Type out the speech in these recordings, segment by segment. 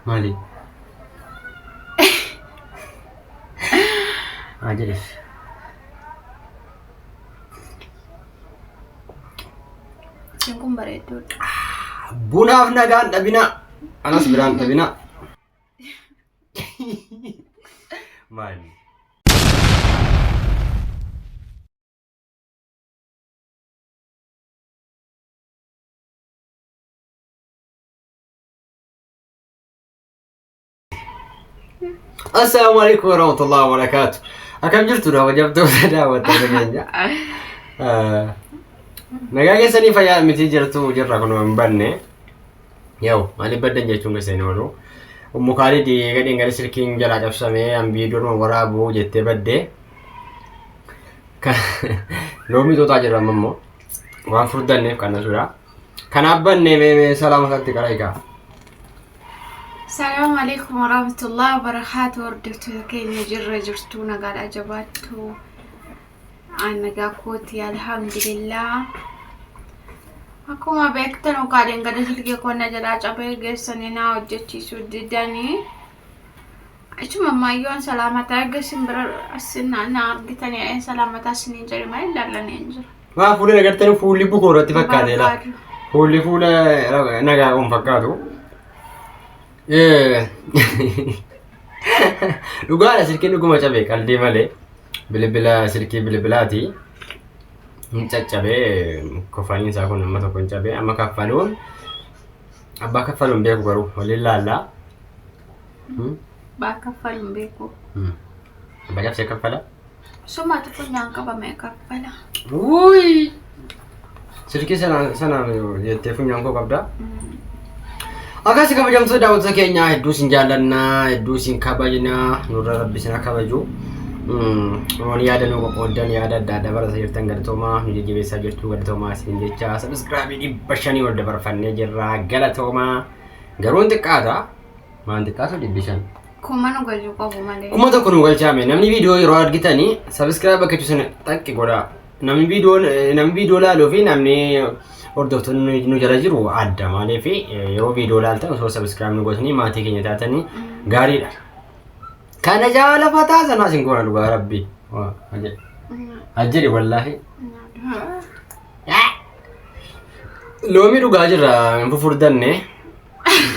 Maali? Haa jedhis. Isheen kun bareedduudha. Bunaaf nagaan dhabinaa. Anas biraan dhabinaa. Maali? Assalaamu alaikum warahmatullahi wabarakatuh. Akkam jirtu kabajamtoota daawwattoota keenya. Nagaa keessanii fayyaa miti jirtu jirra kun hin banne. Yaa'u maaliif baddan jechuun keessa hin oolu. Ummu Kaalid gadheen gara silkiin jalaa cabsamee an viidiyoon waraabuu jettee baddee. Loomii xooxaa jirra amma immoo waan furdanneef qannasuudha. Kanaaf bannee mee mee salaama isaatti qara egaa. Salaamu alaikum warahmatullahi wabarakaatu hordoftoota keenya jirra jirtu nagaadha jabaattu. Aan nagaa kooti alhamdulillah. Akkuma beektan ukaadeen gada silkii koo na jalaa cabee geessanii naa hojjechiisuu didanii. Achuma ammayyoon salaamataa erga isin bira isin na argitanii salaamataa isiniin jedhe malee laallanee hin jiru. Maa fuula agartanii fuulli bukoo irratti fakkaatee laa. Barbaadu. Fuulli fuula nagaa kun fakkaatu. Dhugaadha silkiin dhuguma cabe qaldii malee bilbila silkii bilbilaati. Hin caccabee kofaniin isaa kun amma tokko hin cabee amma kaffaluun abbaa kaffaluun beeku garuu waliin laallaa. Abbaa kaffaluun beeku. Abbaa cabsee kaffala. Sumatu funyaan qabame kaffala. Wuuyi! Silkii sanaan sanaan jettee funyaan koo qabda. Akkas kabajamtoota daawwattoota keenyaa hedduu isin jaallannaa, hedduu isin kabajnaa, nurra rabbi isin haa kabaju. Namoonni yaada nu qoqqooddan yaada adda addaa barata jirtan galatoomaa, nu jajjabeessaa jirtu galatoomaa isin jecha sabiskiraabii 500 ol dabarfannee jirra galatoomaa. Garuu hin xiqqaata. Maan xiqqaatu 500. Kuma nu galchuu qabu malee. 1000 nu galchaame namni viidiyoo yeroo argitanii sabiskiraayib akka jechuun xaqqi godhaa. Namni viidiyoo namni viidiyoo laaluu fi namni hordoftoonni nu jala jiru adda maaliif yeroo viidiyoo laaltan osoo sabiskiraayib nu gootanii maatii keenya taatanii gaariidha. Kana jaala fataa sanaa sin goona dhugaa rabbi. Ajjedhi wallaahi. Loomii dhugaa jirra hin fufurdanne.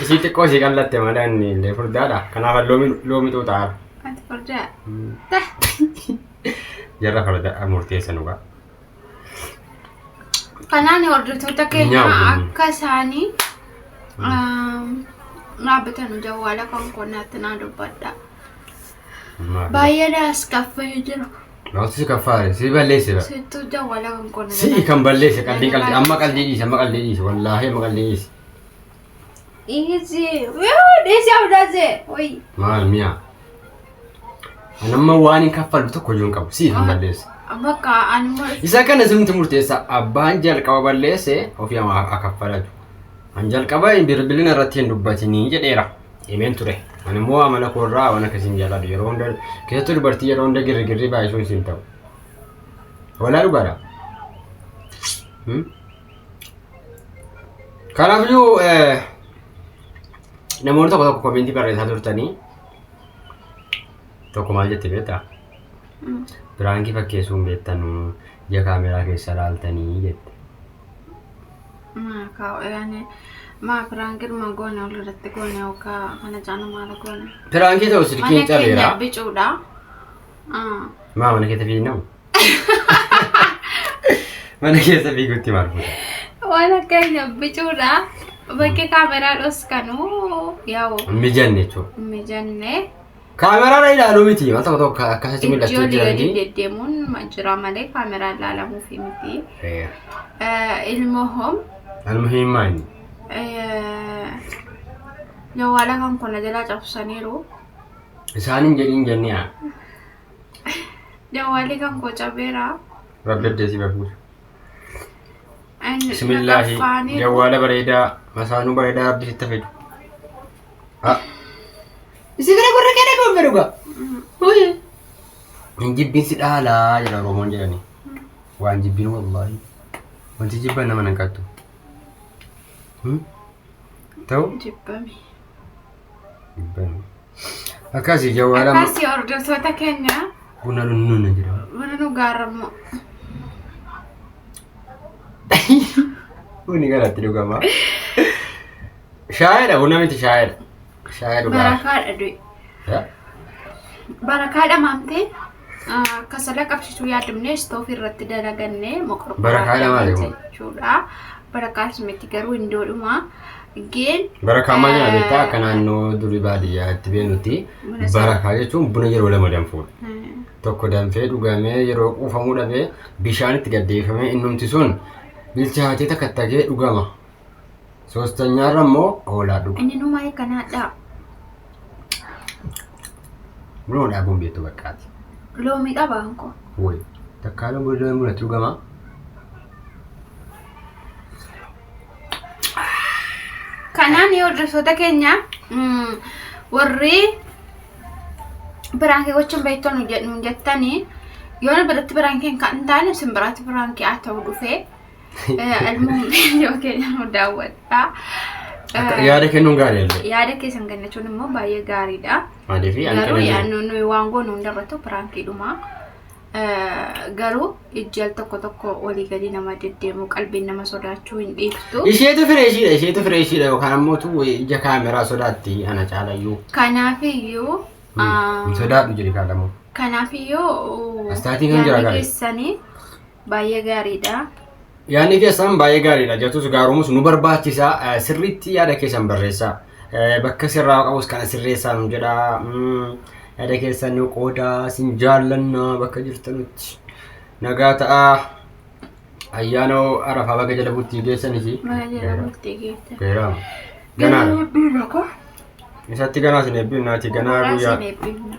Isii xiqqoo isii qallatte malee inni illee furdaadha. Kanaaf loomii loomii xuuxaara. Ati furdaa. Jarra farda murteessa dhugaa. Kanaan hordoftoota keenya Nyaanni. akka isaanii dhaabbatan jawwaala kan konnaatti naa dubbadha. Baay'ee naas kaffee jira. Maaltu si kaffaare? Si balleesse bara. Sittuu jawwaala kan konna. Si kan balleesse qaldii qaldii amma qaldii dhiisi amma qaldii dhiisi wallaahi amma qaldii dhiisi. Dhiisi. Yoo dhiisi abdaase. Oyi. Maal mi'a? Ani amma waan hin kaffalu tokko iyyuu hin qabu si kan balleesse. Bakka ani immoo Isa kana simti murteessa abbaan jalqaba balleesse ofii haa kaffalatu. An jalqaba bilbilina irratti hin dubbatinii jedheera. Himeen ture. Ani immoo amala koorraa waan akkasii hin jaalladhu. Yeroo hunda keessattuu dubartii yeroo hunda girrigirrii baay'isuun siin ta'u. Walaa dhugaadha. Kanaafiyyuu namoonni tokko tokko komentii barreessaa turtanii tokko maal jette beektaa? Piraankii fakkeessuu hin beektanuu ija kaameraa keessa laaltanii jette. Maa kaa'u yaani maa piraankii dhuma goone ol irratti goone yookaan kana caana maal goone. Piraankii ta'u silkiin Mana keenya cabeera. bicuudha. Maa mana keessa fiignamu? Mana keessa fiigutti maal fuuta? Mana keenya bicuudha. Bakki kaameraa dhoskanuu yaa'u Hin mijanne jechuudha. mijanne. Kaameraadha ilaaluu miti. Waan tokko tokko akkasitti mul'achuu Ijji olii jira gadi miti. deddeemuun jira malee kaameraan ilaalamuufi miti. Ilmoo hom Almuhiim maali? jawwaala kan kun na jalaa cabsaniiru. Isaan hin jedhin jennee haa. Jawwaalli kan koo cabeera. Rabbi addee si bafuusa. Bismillaahi. Jawwaala bareedaa masaanuu bareedaa rabbi sitti fidu. Isi bira gurra kee dhagahuun fedhu gaa. Hin jibbiin si dhaalaa jedha Oromoon jedhani. Waan jibbiin wallaahi. Wanti jibban nama nan qattu. Ta'u Jibbame. Akkasii jawwaala Akkasii hordoftoota keenya buna nunnuun jira. Buna nu gaaramu. Bunni kanatti dhugama. Shaayidha buna miti shaayidha. Shaayii dhugaa. Barakaadha du'i. Barakaadha maamtee kasala qabsiisuu yaadamne istoofii irratti dalagannee moqorqoraa Barakaadha maali kun? Jechuudha. Barakaas miti garuu indoodhuma. Geen Barakaa maal jedhama beektaa akka naannoo durii baadiyyaatti beeknutti Buna sana. barakaa jechuun buna yeroo lama danfuudha. Tokko danfee dhugamee yeroo quufamuu dhabee bishaan itti gaddeeffamee innumti sun bilchaatee takka tagee dhugama. Soostanyaarra immoo hoolaa dhuga. Inni nu maal kanaadha. Buna dhaabuun beektu baqqaati. Loomii qaba hanko. Woy takkaa loomii bunatti dhugama. Kanaan hordoftoota keenya warri biraankii gochuun beektan nuun jettanii yoo nu biratti biraankiin kan hin taane isin biraatti biraankii haa ta'u dhufee ilmuun viidiyoo keenya nu daawwadha. Yaada kennuun gaarii illee. Yaada keessan kennachuun immoo baay'ee gaariidha. Maaliif Garuu hanqina jiru. yaadnu nuyi waan goonu hundarrattu piraankiidhuma. Garuu ijji al tokko tokko walii galii nama deddeemu qalbiin nama sodaachuu hin dhiiftu. Isheetu fireeshiidha, isheetu fireeshiidha yookaan ammoo tu ija kaameraa sodaatti ana caalayyuu. Kanaafiyyuu Hin sodaadhu jedhi kaadhamu. Kanaafiyyuu Astaatiin kan jira yaadni gaarii. keessanii baay'ee gaariidha. Yaadni keessan baay'ee gaariidha. Jettus gaarumus nu barbaachisa. Sirriitti yaada keessan barreessaa. Bakka sirraa qabus kana sirreessaa nu jedha. Yaada keessan nu qoodaa sin jaallanna bakka jirtanutti. Nagaa ta'aa. Ayyaana Arafaa baga jala bultii geessanis. Baga jala bultii geessan. Geeraama. Ganaadha. Ganaadha. Isatti ganaa sin eebbifnaati. Ganaa Ganaa guyyaa sin eebbifna.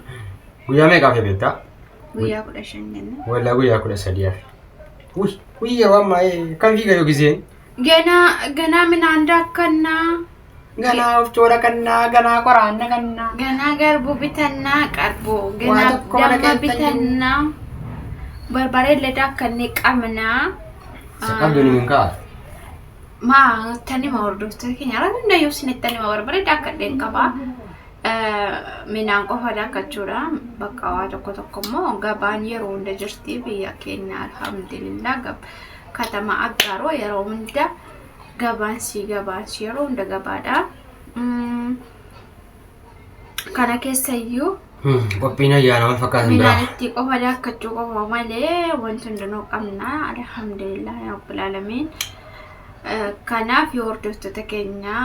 Guyyaa meeqaaf beektaa? Guyyaa 15 jenna. Wallaa guyyaa 13 hafe. Uy, uy yeroo ammaa kan fiiga yoo giseen. Ganaa ganaa midhaan daakkannaa. Ganaa ofcoodha kannaa, ganaa qoraanna kannaa. Ganaa garbuu bitannaa qarbuu. Waa Ganaa tokko mana damma keessa hin jiru. bitannaa. Barbaree illee daakkannee qabnaa. Qabdu ni minkaa. Maa tanima hordoftoota keenya irraa hundayyuu isinitti tanima barbaree daakkadheen qaba. Midhaan qofa daakkachuudha. Bakka waa tokko tokko immoo gabaan yeroo hunda jirti biyya keenya alhamdulillah katama Aggaaroo yeroo hunda gabaan sii gabaan sii yeroo hunda gabaadha. Kana keessayyuu Qophiin ayyaana wal fakkaatan biraa. midhaan itti qofa daakkachuu qofa malee wanti hundinuu qabna alhamdulillah rabbil aalamiin. Kanaaf yoo hordoftoota keenya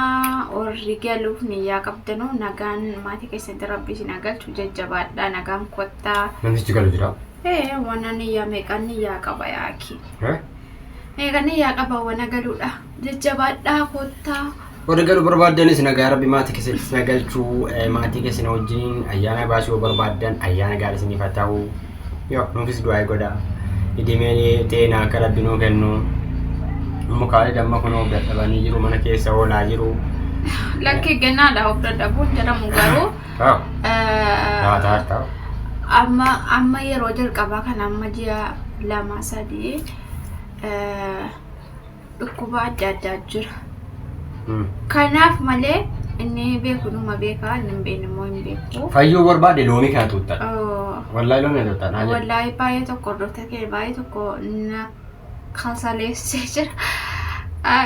warri galuuf niyyaa qabdanu nagaan maatii keessatti rabbi isin haa galchu jajjabaadhaa nagaan kottaa. Namtichi galu jira. Ee wana niyyaa meeqan niyyaa qaba yaaki. Eh? Meeqan niyyaa qaba wana galuudha jajjabaadhaa kottaa. Warri galuu barbaaddanis nagaa rabbi maatii keessatti isin haa galchu maatii keessan wajjin ayyaana baasuu yoo barbaaddan ayyaana gaarii isiniif haa ta'u. Yoo nuufis du'aa godhaa. Idimee xeenaa akka rabbi nuu kennu. Mukaalee damma kunoo dadhabanii jiru mana keessa oolaa jiru. Lakkii gannaadha of dadhabuun jedhamu garuu. Ta'u. Taa ta'u. Amma amma yeroo jalqabaa kana amma ji'a 2 3 dhukkuba adda addaa jira. Kanaaf malee inni beeku numa beeka inni hin beekne immoo hin beeku. Fayyuu barbaade loomii kana tuuttan. Oh, Wallaahi loomii kana tuuttan. Haa jedhu. Wallaahi baay'ee tokko hordoftoota keenya baay'ee tokko na kasaleessee jira. Ah,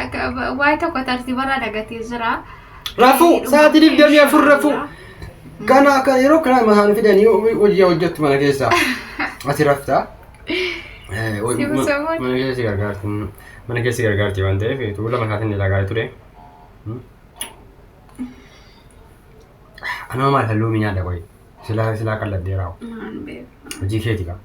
Waa'ee tokko tartiibarraa dagatee jira. Rafuu sa'aatii 24 rafuu. Kana akka yeroo kana mataan fidanii hojii hojjettu mana keessaa. Ati raftaa. Si buusa Mana keessa si gargaarti. Mana keessa si gargaarti waan ta'eef tuula mataatiin ni gaarii ture. Anuma maal halluu nyaadha qoyi. Silaa silaa qalladheeraa. Naan beeku. Hojii keeti kaa.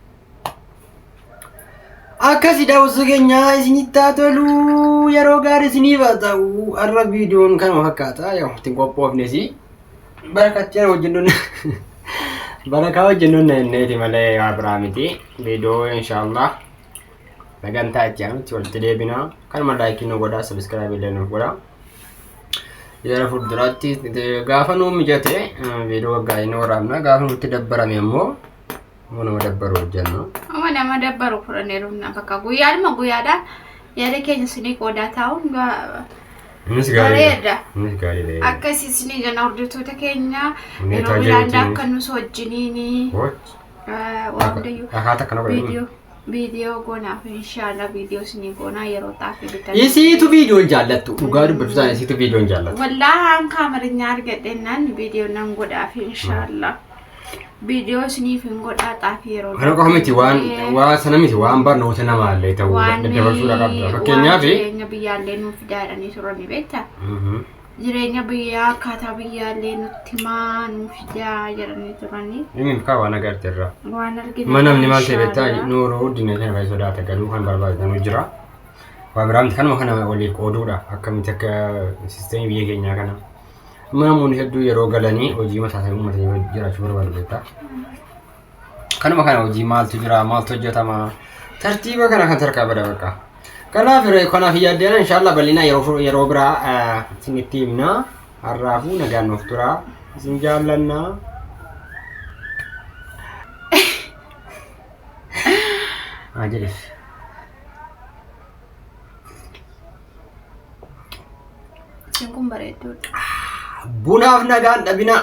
Akkasi daawwattoota keenya isinitti haa tolu yeroo gaarii isiniif haa ta'u har'a viidiyoon kanuma fakkaata yoo ittiin qophoofnes barakatti yeroo hojjennuun barakaa hojjennuun inneeti malee waa biraa miti viidiyoo inshaallah sagantaa itti aanutti walitti deebina kanuma laayikii nu godhaa sabiskiraayibii illee nuuf godhaa. Gara fuulduraatti gaafa nuu mijate viidiyoo gaggaarii nu waraabna gaafa nutti dabbarame ammoo Amma nama dabbaru hojjenna. Amma nama dabbaru fudhannee dhufna bakka guyyaadhuma guyyaadhaan yaada keenya isinii qoodaa taa'uun Innis gaariidha. Bareeda. Innis gaariidha. Akkasii isinii jenna hordoftoota keenya Inni yeroo tajaajila biraan wajjin. akka nus wajjiniini What? waan hundayyuu Akkaataa kana godhanii. viidiyoo viidiyoo goonaaf inshaalla viidiyoo isinii goonaa yeroo xaafii bitan. Isiitu viidiyoon jaallattu. Dhugaa dubbachuu taane isiitu viidiyoon jaallattu. Wallaahi an kaameranya argadhennaan viidiyoo nan godhaaf inshaalla. Viidiyoo isiniif hin godhaa xaafii yeroo Kana qofa miti waan waan sana miti waan barnoota namaallee ta'uu waan daddabarsuudha qabda. waan Fakkeenyaaf. jireenya biyyaallee nuuf fidaadhanii turani beektaa? Jireenya biyyaa akkaataa biyyaallee nutti himaa nuuf fidaa jedhanii turanii Inni kaa waan agarte irraa. waan arginu. Mana namni maal ta'e beektaa inshallah. nuuroo guddina kana fayyadu sodaata galuu kan barbaadan jira. Waa biraa miti kanuma kana waliif qooduudha akkamitti akka sisteemii biyya keenyaa kana. Amma namoonni hedduu yeroo galanii hojii mataa isaanii uummatanii jiraachuu barbaadu beektaa. Kanuma kana hojii maaltu jira maaltu hojjetama tartiiba kana kan tarkaa bada bakka. Kanaaf yeroo kanaaf yaaddeen inshallah bal'inaa yeroo yeroo biraa isinitti himna. Har'aafuu nagaan nuuf tura. Isin jaallannaa. Haa jedhis. Isin kun bareedduudha. Bunaaf nagaan dhabinaa.